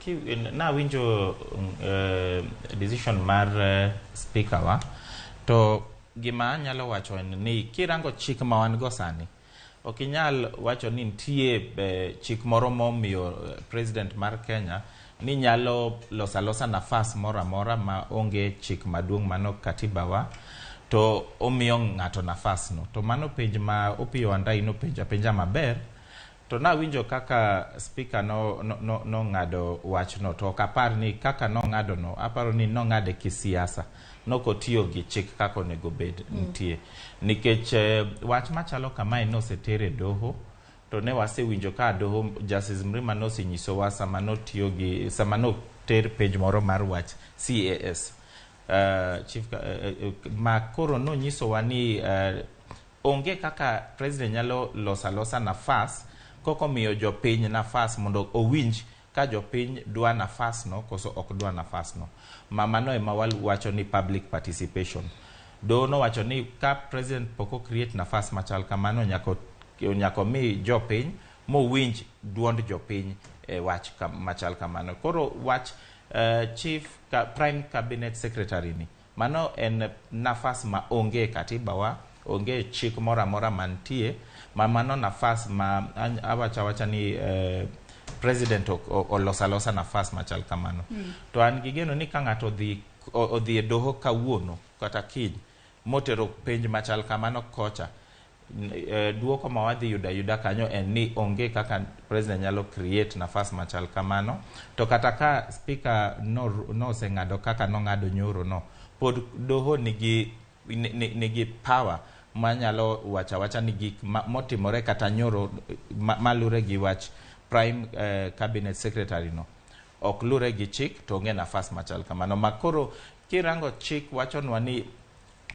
Nawinjo decision mar speaker wa, to gima anyalo wacho en ni kirango chik ma wan go sani, ok inyal wacho ni nitie chik moro momiyo president mar Kenya ni nyalo loso alosa nafas moro amora ma onge chik maduong' mano katiba wa to omiyo ng'ato nafas no. To mano penj ma Opiyo Wandayi nopenjo apenja maber. To nawinjo kaka speaker no nong'ado wachno, to ok apar ni kaka nong'ado no, aparo ni nong'ade kisiasa, nokotiyo gi chik kaka onego bed nitie, nikech wach machalo kamae noseter e doho, to ne wasewinjo ka doho Justice Mrima nosenyisowa sama notiyo gi sama noter penj moro mar wach CAS chief ma koro nonyisowa ni onge kaka president nyalo loso alosa nafas kokomiyo jopiny nafas mondo owinj ka jopiny dwa nafas no koso ok dwa nafas no. Ma mano ema wacho ni public participation. Doho nowacho ni ka president pok o create nafas machal kamano, nyaka omi jopiny mowinj duond jopiny e wach machal kamano. Koro wach chief prime cabinet secretary ni, mano en nafas ma onge e katiba wa, onge chik moro amora mantie ma mano nafas ma awacho awacha ni president oloso alosa nafas machal kamano. To an gi geno ni ka ng'ato odhi e doho kawuono kata kiny motero penj machal kamano kocha, duoko ma wadhi yudo ayuda kanyo en ni onge kaka president nyalo create nafas machal kamano. To kata ka speaker noseng'ado kaka nong'ado nyoro no, pod doho nigi power manyalo wacho awacha ni gik motimore kata nyoro malure gi wach prime cabinet secretary no ok lure gi chik, to onge nafas machal kamano. Ma koro kirango chik wachonwa ni